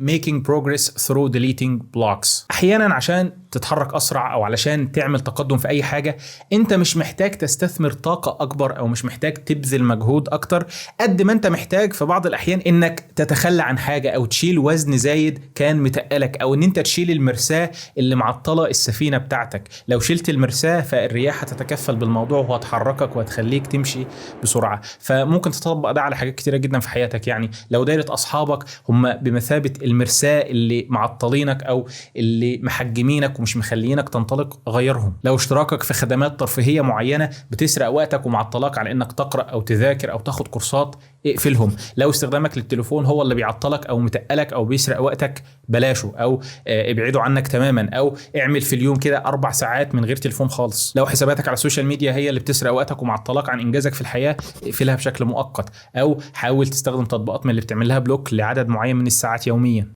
making progress through deleting blocks. احيانا عشان تتحرك اسرع او علشان تعمل تقدم في اي حاجه، انت مش محتاج تستثمر طاقة اكبر او مش محتاج تبذل مجهود اكتر قد ما انت محتاج في بعض الاحيان انك تتخلى عن حاجة او تشيل وزن زايد كان متقلك، او ان انت تشيل المرساه اللي معطلة السفينة بتاعتك. لو شلت المرساه فالرياح هتتكفل بالموضوع وهتحركك وهتخليك تمشي بسرعه. فممكن تطبق ده على حاجات كتيرة جدا في حياتك. يعني لو دايرة اصحابك هم بمثابة المرساه اللي معطلينك او اللي محجمينك ومش مخلينك تنطلق، غيرهم. لو اشتراكك في خدمات ترفيهية معينة بتسرق وقتك ومعطلاك على انك تقرا او تذاكر او تاخد كورسات، اقفلهم. لو استخدامك للتليفون هو اللي بيعطلك او متقلك او بيسرق وقتك، بلاشه او ابعده عنك تماما، او اعمل في اليوم كده 4 ساعات من غير تليفون خالص. لو حساباتك على ال social media هي اللي بتسرق وقتك ومعطلاك عن انجازك في الحياه، اقفلها بشكل مؤقت، او حاول تستخدم تطبيقات من اللي بتعمل لها block لعدد معين من الساعات يوميا.